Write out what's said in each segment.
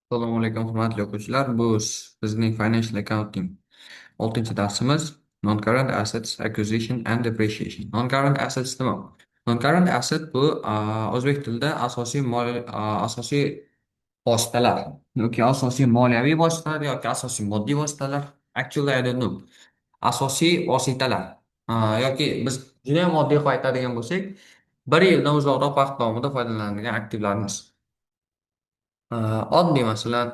Assalomu alaykum, hurmatli o'quvchilar. Bu bizning Financial Accounting 6-darsimiz. Non-current assets acquisition and depreciation. Non-current assets nima? Non-current asset bu o'zbek tilida asosiy mol, asosiy vositalar yoki asosiy moliyaviy vositalar yoki asosiy moddiy vositalar. Actually, I don't know. Asosiy vositalar. Yoki biz juda ham oddiy qilib aytadigan bo'lsak, bir yildan uzoqroq vaqt davomida foydalanadigan aktivlarimiz. Oddiy masalan,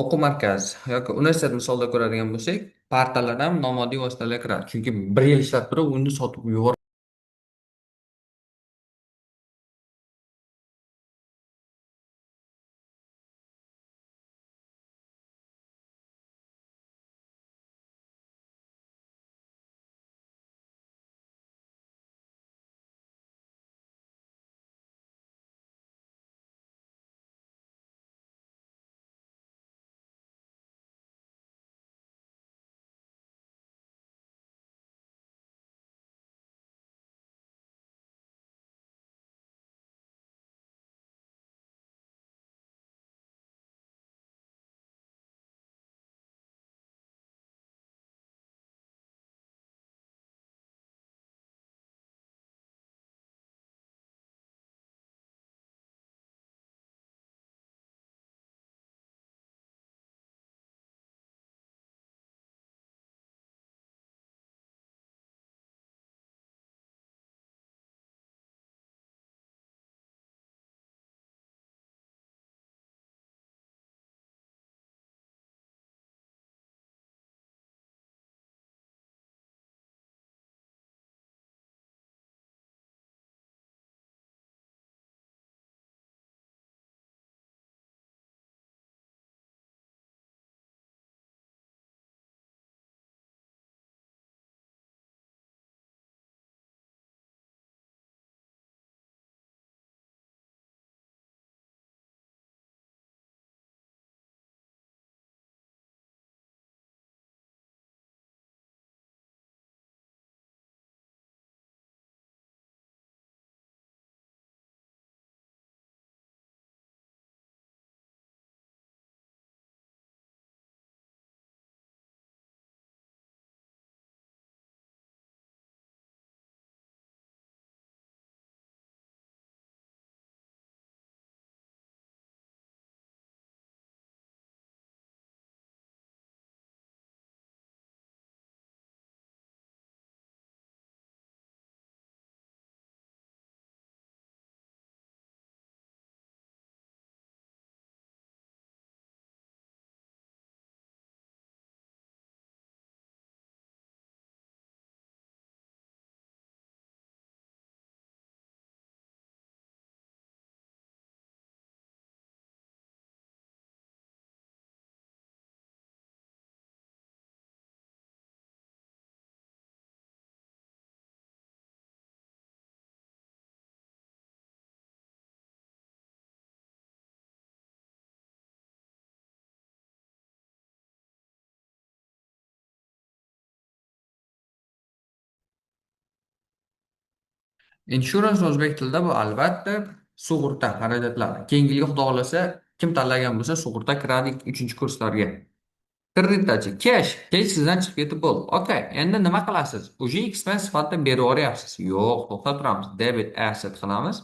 o'quv markazi yoki universitet misolida ko'radigan bo'lsak, partalar ham nomoddiy vositalar kiradi. Chunki bir yil ishlab turib, uni sotib yubor. Insurance o'zbek tilida bu albatta sug'urta xarajatlari. Keyingi yilga xudo xohlasa, kim tanlagan bo'lsa sug'urta kiradi 3-kurslarga. Kreditdachi cash, cash sizdan chiqib ketib bo'ldi. Okay, endi nima qilasiz? Уже expense sifatida berib yuboryapsiz. Yo'q, to'xtab turamiz. Debit asset qilamiz.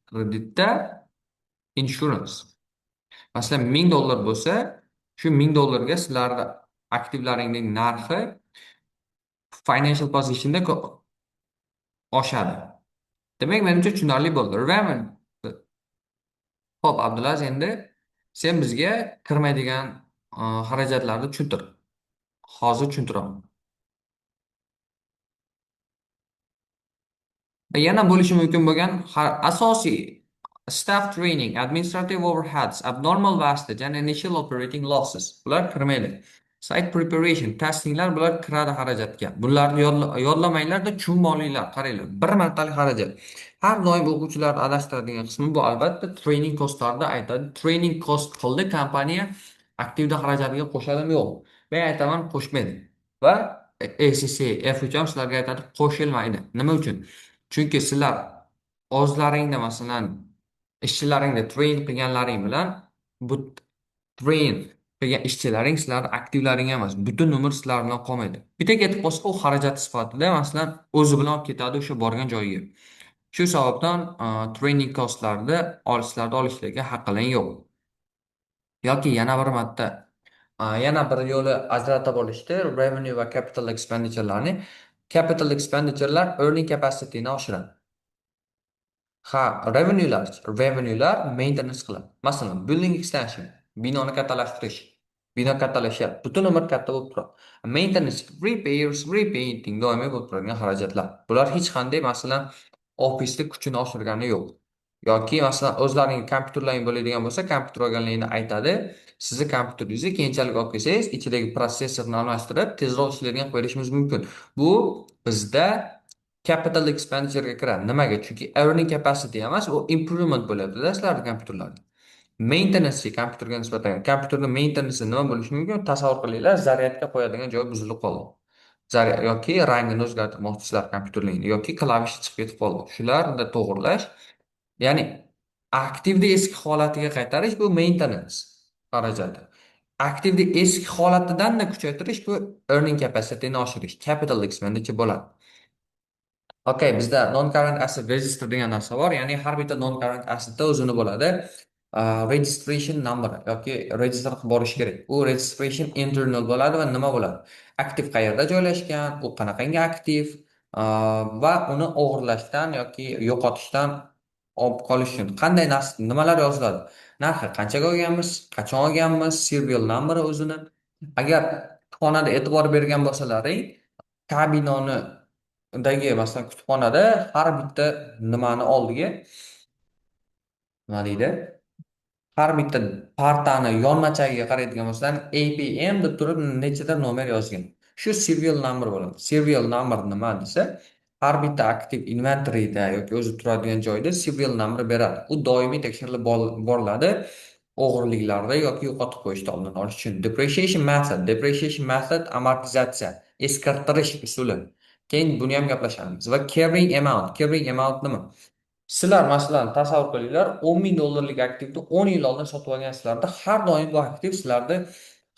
Kreditda insurance. Masalan, $1000 bo'lsa, shu $1000 ga sizlarni aktivlaringning narxi financial positionda oshadi. Demak, menimcha tushunarli bo'ldi. Revenue. Xo'p, Abdulaziz, endi sen bizga kirmaydigan xarajatlarni tushuntir. Hozir tushuntiraman. Va yana bo'lishi mumkin bo'lgan asosiy staff training, administrative overheads, abnormal wastage and initial operating losses. Bular kirmaydi. Site preparation, testinglar bular kiradi xarajatga. Bularni yodlamanglar-da, tushunib olinglar, qaranglar. Bir martalik xarajat. Har doim o'quvchilarni adashtiradigan qismi bu albatta training costlarda aytadi. Training cost qildi kompaniya, aktivda xarajatiga qo'shadimi yo'q. Men aytaman, qo'shmaydi. Va ACCA F3 ham sizlarga aytadi, qo'shilmaydi. Nima uchun? Chunki sizlar o'zlaringda masalan ishchilaringni train qilganlaring bilan bu Train qilgan ishchilaring sizlarni aktivlaring emas, butun umr sizlar bilan qolmaydi. Bitta ketib qolsa, u xarajat sifatida, masalan, o'zi bilan olib ketadi o'sha borgan joyiga. Shu sababdan training costlarni sizlarda olishlarga haqqing yo'q. Yoki yana bir marta, yana bir yo'li ajratib olishdi revenue va capital expenditurelarni. Capital expenditurelar earning capacityni oshiradi. Ha, revenuelar maintenance qiladi. Masalan, building extension, binoni kattalashtirish. Bino kattalashyapti. Butun umr katta bo'lib turadi. Maintenance, repairs, repainting doimiy bo'lib turadigan xarajatlar. Bular hech qanday, masalan, ofisni kuchini oshirgani yo'q. Yoki masalan, o'zlaring kompyuterlaring bo'ladigan bo'lsa, kompyuter olganligini aytadi. Sizni kompyuteringizni keyinchalik olib kelsangiz, ichidagi protsessorni almashtirib, tezroq ishlaydigan qilib berishimiz mumkin. Bu bizda capital expenditure'ga kiradi. Nimaga? Chunki earning capacity emas, u improvement bo'lyapti-da sizlarni kompyuterlarda. Maintenance kompyuterga nisbatan, kompyuterni maintenance nima bo'lishi mumkin? Tasavvur qilinglar, zaryadka qo'yadigan joyi buzilib qoldi. Zaryad yoki rangini o'zgartirmoqchisizlar kompyuterning yoki klavishi chiqib ketib qoldi. Shularni to'g'irlash, ya'ni aktivni eski holatiga qaytarish, bu maintenance xarajati. Aktivni eski holatidan kuchaytirish, bu earning capacityni oshirish, capital expenditure bo'ladi. Okay, bizda non-current asset register degan narsa bor, ya'ni har bitta non-current assetda o'zini bo'ladi registration number yoki register qilib borish kerak. U registration internal bo'ladi va nima bo'ladi? Aktiv qayerda joylashgan, u qanaqangi aktiv va uni o'g'irlashdan yoki yo'qotishdan olib qolish uchun qanday narsa, nimalar yoziladi? Narxi qanchaga olganmiz, qachon olganmiz, serial number o'zini. Agar kutubxonada e'tibor bergan bo'lsalaring, kabinoni dagi, masalan, kutubxonada har bitta nimani oldiga, nima deydi? Har bitta partani yonmachagiga qaraydigan bo'lsang, APM deb turib nechida nomer yozgan. Shu serial number bo'ladi. Serial number nima desa, har bitta aktiv inventoryda yoki o'zi turadigan joyda serial number beradi. U doimiy tekshirilib boriladi o'g'irliklarda yoki yo'qotib qo'yishni oldini olish uchun. Depreciation method, depreciation method amortizatsiya, eskartirish usuli. Keyin buni ham gaplashamiz. Va carrying amount, carrying amount nima? Sizlar, masalan, tasavvur qilinglar, 10 ming dollarlik aktivni 10 yil oldin sotib olgansizlarda, har doim bu aktiv sizlarni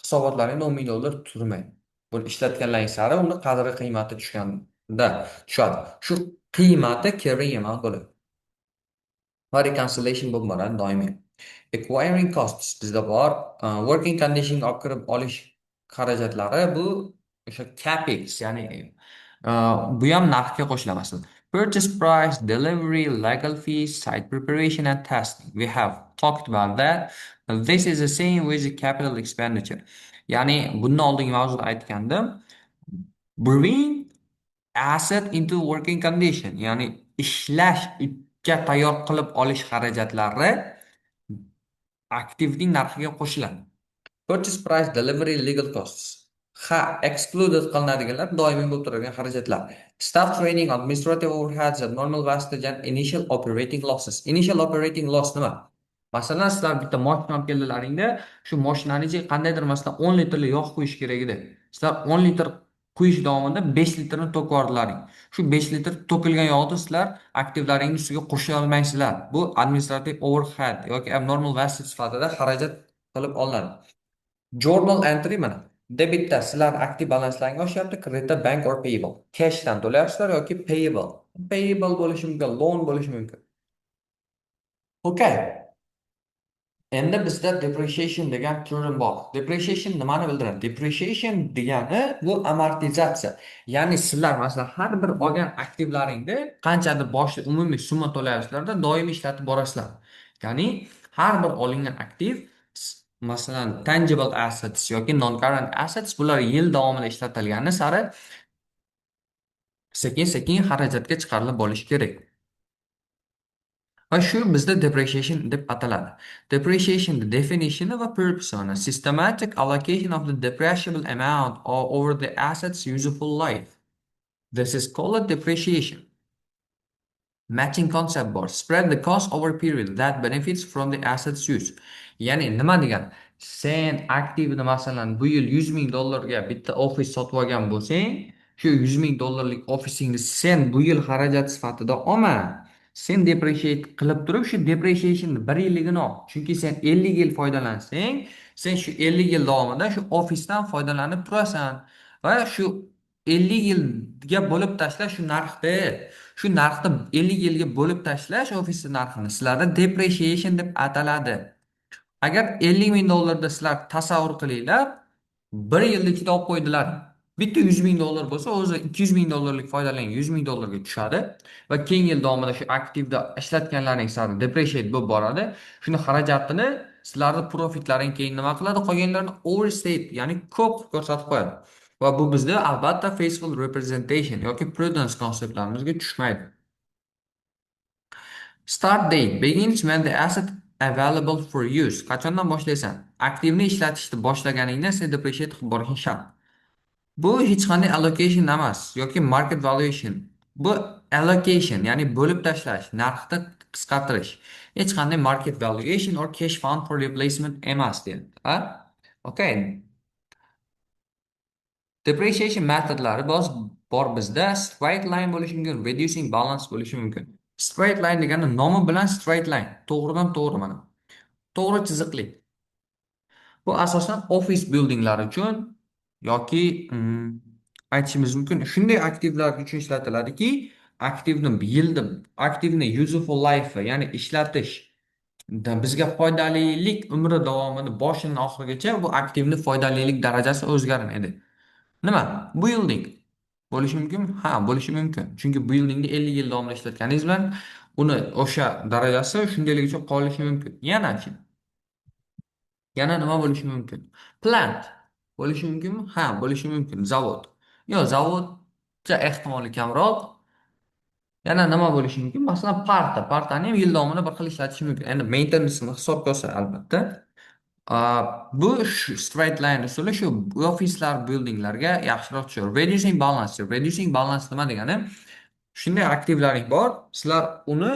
hisobotlaringda 10 ming dollar turmaydi. Buni ishlatganlaring sari uni qadri qiymati tushganda tushadi. Shu qiymati carrying amount bo'ladi. Va reconciliation bo'lib boradi doimiy. Acquiring costs bizda bor. Working condition olib kirib olish xarajatlari, bu o'sha capex, ya'ni bu ham narxga qo'shiladi, masalan. Purchase price, delivery, legal fees, site preparation and testing. We have talked about that. This is the same with the capital expenditure. Ya'ni bundan oldingi mavzuda aytgandim. Bring asset into working condition, ya'ni ishlashga tayyor qilib olish xarajatlari aktivning narxiga qo'shiladi. Purchase price, delivery, legal costs. Ha, excluded qilinadiganlar doimiy bo'lib turadigan xarajatlar. Staff training, administrative overheads, abnormal wastage and initial operating losses. Initial operating loss nima? Masalan, sizlar bitta moshina olib keldilaringda, shu moshinani ichiga qandaydir, masalan, 10 litrli yog' quyish kerak edi. Sizlar 10 litr quyish davomida 5 litrni to'kib yubordilaring. Shu 5 litr to'kilgan yog'ni sizlar aktivlaringni ustiga qo'sha olmaysizlar. Bu administrative overhead yoki abnormal wastage sifatida xarajat qilib olinadi. Journal entry mana. Debitda sizlar aktiv balanslaring oshyapti, kreditda bank or payable. Cashdan to'layapsizlar yoki payable. Payable bo'lishi mumkin, loan bo'lishi mumkin. Okay. Endi bizda depreciation degan term bor. Depreciation nimani bildiradi? Depreciation degani bu amortizatsiya. Ya'ni sizlar, masalan, har bir olgan aktivlaringda qanchadir boshli umumiy summa to'layapsizlarda, doimiy ishlatib borasizlar. Ya'ni har bir olingan aktiv, masalan, tangible assets yoki non-current assets, bular yil davomida ishlatilgani sari sekin-sekin xarajatga chiqarilib borishi kerak. Va shu bizda depreciation deb ataladi. Depreciation definitioni va purpose systematic allocation of the depreciable amount over the asset's useful life. This is called depreciation. Matching concept bor. Spread the cost over period that benefits from the asset's use. Ya'ni nima degani? Sen aktivni, masalan, bu yil 100 ming dollarga bitta ofis sotib olgan bo'lsang, shu 100 ming dollarlik ofisingni sen bu yil xarajat sifatida olma. Sen depreciate qilib turib, shu depreciationni bir yilligini ol. Chunki sen 50 yil foydalansang, sen shu 50 yil davomida shu ofisdan foydalanib turasan va shu 50 yilga bo'lib tashlash shu narxni, shu narxni 50 yilga bo'lib tashlash ofisni narxini sizlarda depreciation deb ataladi. Agar 50 ming dollarda sizlar tasavvur qilinglar, bir yilda ichida olib qo'ydilar. Bitta 100 ming dollar bo'lsa, o'zi 200 ming dollarlik foydalangan 100 ming dollarga tushadi va keyingi yil davomida shu aktivda ishlatganlaring sari depreciate bo'lib boradi. Shuni xarajatini sizlarni profitlaring keyin nima qiladi? Qolganlarini overstate, ya'ni ko'p ko'rsatib qo'yadi. Va bu bizda albatta faithful representation yoki prudence konseptlarimizga tushmaydi. Start date begins when the asset available for use. Qachondan boshlaysan? Aktivni ishlatishni boshlaganingdan sen depreciate qilib borishing shart. Bu hech qanday allocation emas yoki market valuation. Bu allocation, ya'ni bo'lib tashlash, narxni qisqartirish. Hech qanday market valuation or cash fund for replacement emas deyapti. Ha? Okay. Depreciation metodlari bor bizda. Straight line bo'lishi mumkin, reducing balance bo'lishi mumkin. Straight line degani nomi bilan straight line, to'g'ridan to'g'ri mana. To'g'ri chiziqli. Bu asosan office buildinglar uchun yoki aytishimiz mumkin shunday aktivlar uchun ishlatiladiki, aktivni yilda aktivni useful life, ya'ni ishlatish bizga foydalilik umri davomida boshidan oxirigacha bu aktivni foydalilik darajasi o'zgarmaydi. Nima? Building bo'lishi mumkinmi? Ha, bo'lishi mumkin. Chunki buildingni 50 yil davomida ishlatganingiz bilan uni o'sha darajasi shundayligicha qolishi mumkin. Yanachi? Yana nima bo'lishi mumkin? Plant bo'lishi mumkinmi? Ha, bo'lishi mumkin. Zavod. Yo'q, zavodcha ehtimoli kamroq. Yana nima bo'lishi mumkin? Masalan, parta. Partani ham yil davomida bir xil ishlatish mumkin. Endi maintenance-ni hisobga olsa albatta. Bu straight line usuli shu ofislar, buildinglarga yaxshiroq tushadi. Reducing balance. Reducing balance nima degani? Shunday aktivlaring bor, sizlar uni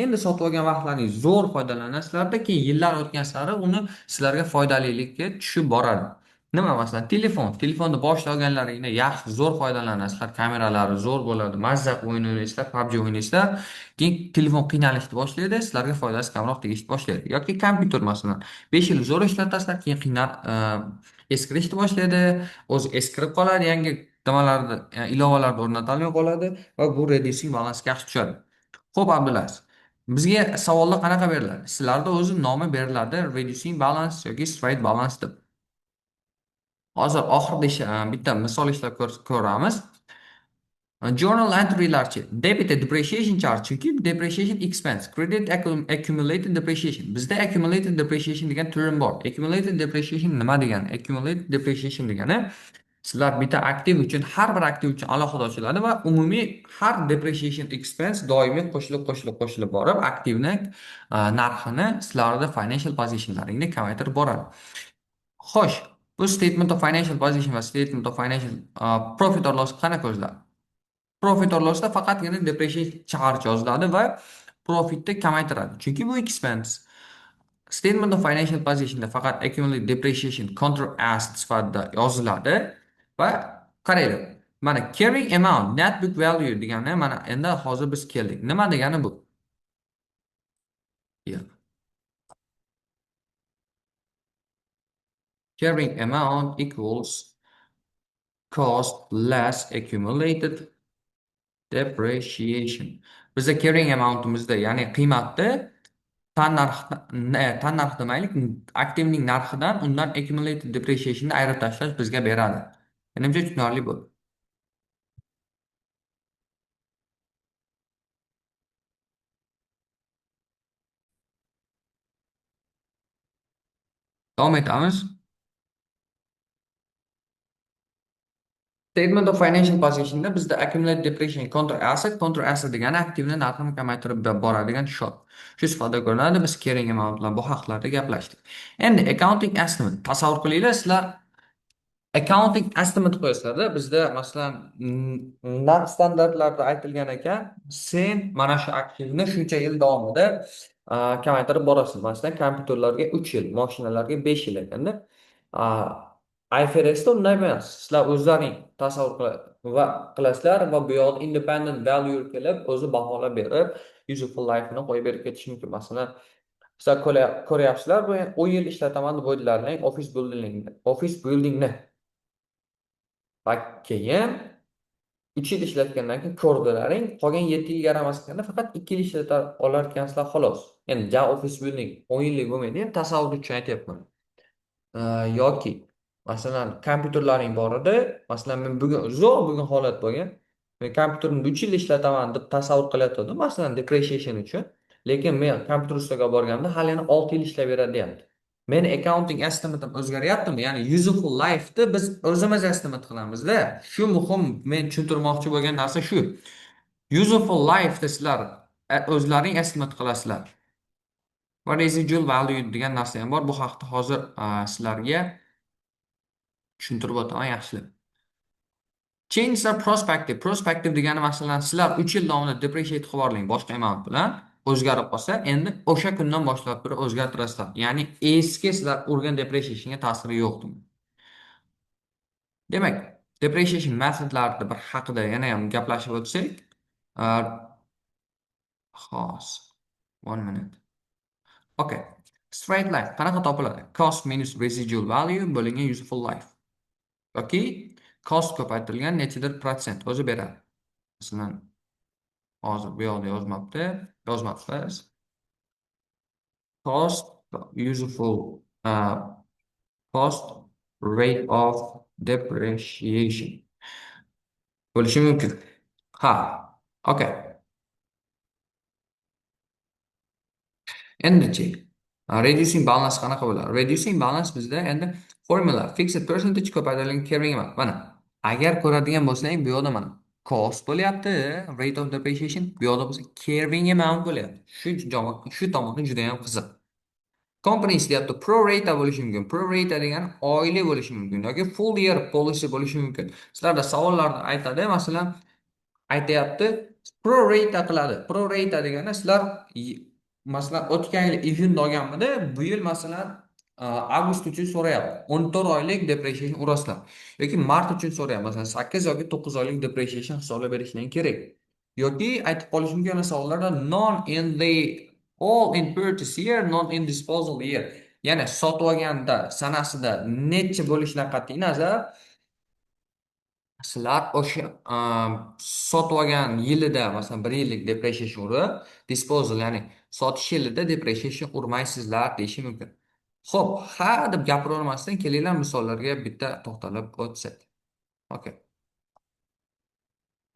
endi sotib olgan vaqtlaringiz zo'r foydalanasizlarda, keyin yillar o'tgan sari uni sizlarga foydalilikka tushib boradi. Nima masalan, telefon. Telefonni boshida olganlaringda yaxshi, zo'r foydalanasizlar, kameralari zo'r bo'ladi, mazza qilib o'yin o'ynaysizlar, PUBG o'ynaysizlar. Keyin telefon qiynalishni boshlaydi, sizlarga foydasi kamroq tegishni boshlaydi. Yoki kompyuter masalan, 5 yil zo'r ishlatasizlar, keyin eskirishni boshlaydi, o'zi eskirib qoladi, yangi nimalarni, ilovalarni o'rnatolmay qoladi va bu reducing balansga yaxshi tushadi. Xo'p, Abdulaziz, bizga savollar qanaqa beriladi? Sizlarda o'zi nomi beriladi, reducing balance yoki straight balance deb. Hozir oxirida bitta misol ishlab ko'ramiz. Journal entrylarchi debit depreciation charge, chunki depreciation expense, credit accumulated depreciation. Bizda accumulated depreciation degan term bor. Accumulated depreciation nima degani? Accumulated depreciation degani sizlar bitta aktiv uchun, har bir aktiv uchun alohida ochiladi va umumiy har depreciation expense doimiy qo'shilib, qo'shilib, qo'shilib borib, aktivni narxini sizlarda financial positionlaringni kamaytirib boradi. Xo'sh, bu statement of financial position va statement of financial profit or loss qanaqa ko'ziladi? Profit or lossda faqatgina depreciation charge yoziladi va profitni kamaytiradi. Chunki bu expense. Statement of financial positionda faqat accumulated depreciation contra asset sifatida yoziladi va qaranglar, mana carrying amount, net book value degani mana endi hozir biz keldik. Nima degani bu? Yo'q. Carrying amount equals cost less accumulated depreciation. Bizda carrying amountimizda, ya'ni qiymatni tan narx, tan narx demaylik, aktivning narxidan undan accumulated depreciationni ayirib tashlash bizga beradi. Menimcha tushunarli bo'ldi. Davom etamiz. Statement of financial positionda bizda accumulated depreciation contra asset, contra asset degani aktivni narxini kamaytirib boradigan shot. Shu sifatida ko'rinadi. Biz carrying amount bilan bu haqlarda gaplashdik. Endi accounting estimate tasavvur qilinglar, sizlar accounting estimate qo'yasizlarda, bizda masalan narx standartlarida aytilgan ekan, sen mana shu aktivni shuncha yil davomida kamaytirib borasan. Masalan, kompyuterlarga 3 yil, mashinalarga 5 yil ekanda. IFRSda unday emas. Sizlar o'zlaring tasavvur va qilasizlar va bu yoqda independent value kelib, o'zi baholab berib, Useful life'ini qo'yib berib ketishi mumkin. Masalan, sizlar ko'ryapsizlar, bu 10 yil ishlataman deb o'ydilaring office buildingni. Office buildingni. Va keyin 3 yil ishlatgandan keyin ko'rdilaring, qolgan 7 yil yaramas ekanda faqat 2 yil ishlata olar ekansizlar xolos. Endi ja office building 10 yillik bo'lmaydi, endi tasavvur uchun aytyapman. Yoki masalan kompyuterlaring bor edi, masalan men bugun zo'r bugun holat bo'lgan. Men kompyuterni 3 yil ishlataman deb tasavvur qilayotgandim, masalan depreciation uchun. Lekin men kompyuter ustaga borganda hali yana 6 yil ishlayveradi deyapti. Meni accounting estimate'im o'zgaryaptimi? Ya'ni useful life'ni biz o'zimiz estimate qilamizda. Shu muhim, men tushuntirmoqchi bo'lgan narsa shu. Useful life'ni sizlar o'zlaring estimate qilasizlar. Va residual value degan narsa ham bor. Bu haqda hozir sizlarga tushuntirib o'taman yaxshilab. Changes are prospective. Prospective degani masalan sizlar 3 yil davomida depreciate qilib yuboring boshqa amount bilan o'zgarib qolsa, endi o'sha kundan boshlab turib o'zgartirasizlar. Ya'ni eski sizlar urgan depreciationga ta'siri yo'q. Demak, depreciation metodlarida bir haqida yana ham gaplashib o'tsak, hozir 1 minute. Okay. Straight line qanaqa topiladi? Cost minus residual value bo'lingan useful life. Yoki cost ko'paytirilgan nechadir protsent o'zi beradi. Masalan, hozir bu yoqda yozmabdi, yozmabmiz. Cost useful cost rate of depreciation bo'lishi mumkin. Ha, okay. Endichi reducing balance qanaqa bo'ladi? Reducing balance bizda endi formula fixed percentage ko'paytirilgan carrying amount. Mana agar ko'radigan bo'lsang, bu yoqda mana cost bo'lyapti, rate of depreciation, bu yoqda bo'lsa carrying amount bo'lyapti. Shu tomoni juda ham qiziq. Companies deyapti, pro rata bo'lishi mumkin. Pro rata degani oylik bo'lishi mumkin yoki full year policy bo'lishi mumkin. Sizlarda savollarda aytadi, masalan, aytayapti, pro rata qiladi. Pro rata degani sizlar masalan o'tgan yil iyunda olganmidi, bu yil masalan avgust uchun so'rayapti. 14 oylik depreciation urasizlar. Yoki mart uchun so'rayapti. Masalan, 8 yoki 9 oylik depreciation hisoblab berishlari kerak. Yoki aytib qolish mumkin yana savollarda non in the all in purchase year, non in disposal year. Ya'ni sotib olganda sanasida necha bo'lishidan qat'iy nazar sizlar o'sha sotib olgan yilida masalan 1 yillik depreciation urib, disposal ya'ni sotish yilida depreciation urmaysizlar deyishi mumkin. Xo'p, ha deb gapiravermasdan kelinglar misollarga bitta to'xtalib o'tsak. Okay.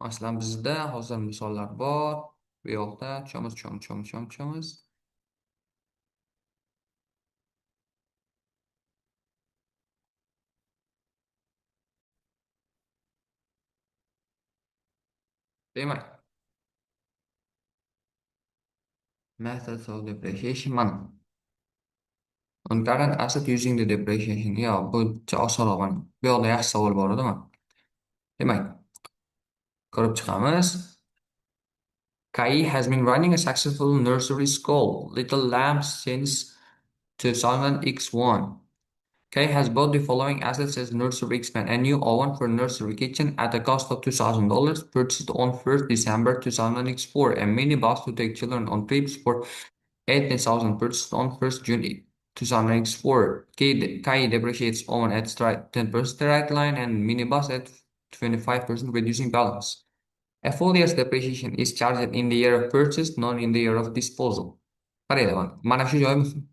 Masalan, bizda hozir misollar bor. Bu yoqda tushamiz, tushamiz, tushamiz, tushamiz, tushamiz. Demak, methods of depreciation mana. On current asset using the depreciation. Yo, bu osonroq mana. Bu yoqda yaxshi savol bor edi mana. Demak, ko'rib chiqamiz. Kai has been running a successful nursery school, Little Lambs, since 2001. Kai has bought the following assets as nursery expense: a new oven for nursery kitchen at a cost of $2,000, purchased on 1st December 2004, a minibus to take children on trips for $18,000, purchased on 1st June 2004. Kai depreciates oven at 10% straight line and minibus at 25%, reducing balance. A full year's depreciation is charged in the year of purchase, not in the year of disposal. Qaranglar mana. Mana shu joyi muhim.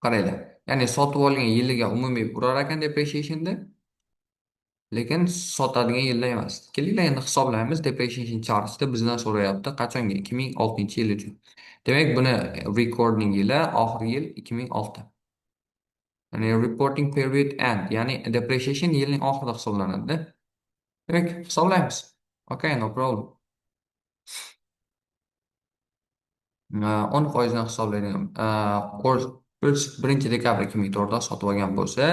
Qaranglar. Ya'ni sotib olgan yiliga umumiy urar ekan depreciationda, lekin sotadigan yilda emas. Kelinglar endi hisoblaymiz. Depreciation charge'da bizdan so'rayapti. Qachongi? 2006-yil uchun. Demak, buni recording yili oxirgi yil 2006. Ya'ni reporting period end, ya'ni depreciation yilning oxirida hisoblanadi. Demak, hisoblaymiz. Okay, no problem. 10% dan hisoblaydigan. 1 dekabr 2004da sotib olgan bo'lsa,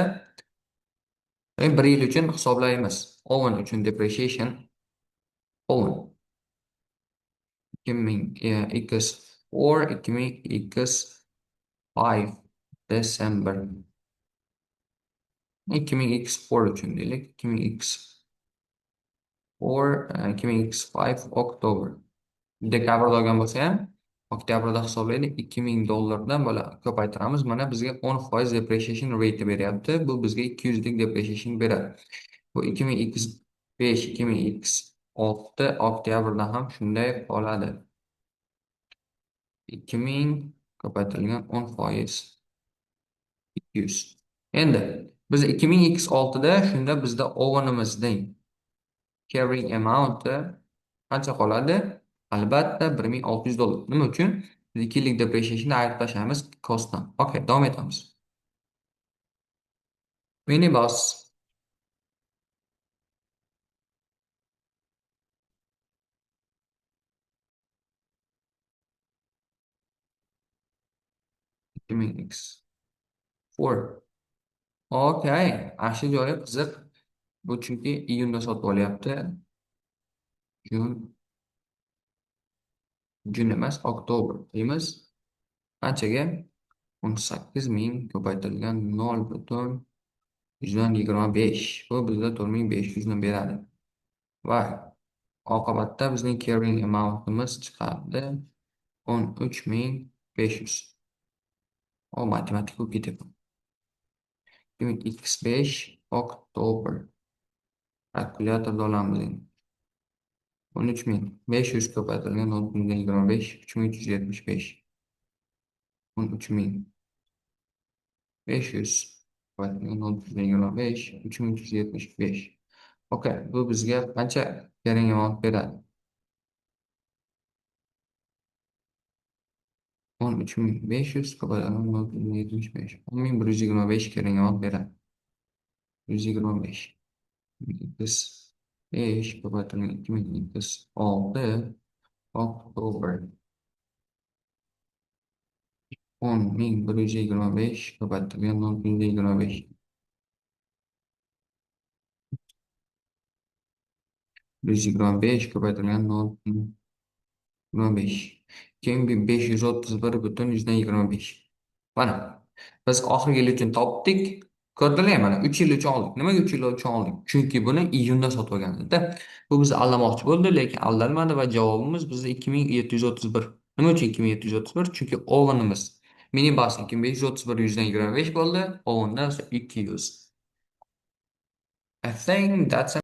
demak, 1 yil uchun hisoblaymiz. Oven uchun depreciation oven 2000 x4 2000 x5 December. 2000x4 uchun deylik. 2000x4, 2000x5 oktyabr. Dekabrda olgan bo'lsa ham oktyabrda hisoblaydi. 2000 dollardan bola ko'paytiramiz. Mana bizga 10% depreciation rate beryapti. Bu bizga 200 lik depreciation beradi. Bu 2000x5, 2000x6 oktyabrda ham shunday qoladi. 2000 ko'paytirilgan 10% 200. Endi biz 2000x6da shunda bizda ovenimizning carrying amount'i qancha qoladi? Albatta 1600 dollar. Nima uchun? Biz 2 yillik depreciationni ayirib tashlaymiz costdan. Okay, davom etamiz. Minibus. 2000x4. Okay, ana shu joyi qiziq. Bu chunki iyunda sotib olyapti. Jun emas, oktyabr deymiz. Qanchaga? 18000 ko'paytirilgan 0.25. Bu bizga 4500 ni beradi. Va oqibatda bizning carrying amountimiz chiqadi 13500. O, matematik bo'lib ketyapman. 2000x5 oktyabr. Kalkulyatorda olamiz endi. 13500 ko'paytirilgan 0.25, 3375. 13500 ko'paytirilgan 0.25, 3375. Okay, bu bizga qancha carrying amount beradi? 13500 ko'paytirilgan 0.75, 10125 carrying amount beradi. 125. X 5 ko'paytirilgan 2000x6 oktyabr. 10125 ko'paytirilgan 0.25. 125 ko'paytirilgan 0.25. 2531.25. Mana biz oxirgi yil uchun topdik. Ko'rdilar, mana 3 yil uchun oldik. Nimaga 3 yil uchun oldik? Chunki buni iyunda sotib olgandik-da. Bu bizni aldamoqchi bo'ldi, lekin aldanmadi va javobimiz bizda 2731. Nima uchun 2731? Chunki ovenimiz minibus 2531.25 bo'ldi, ovendan 200. I think that's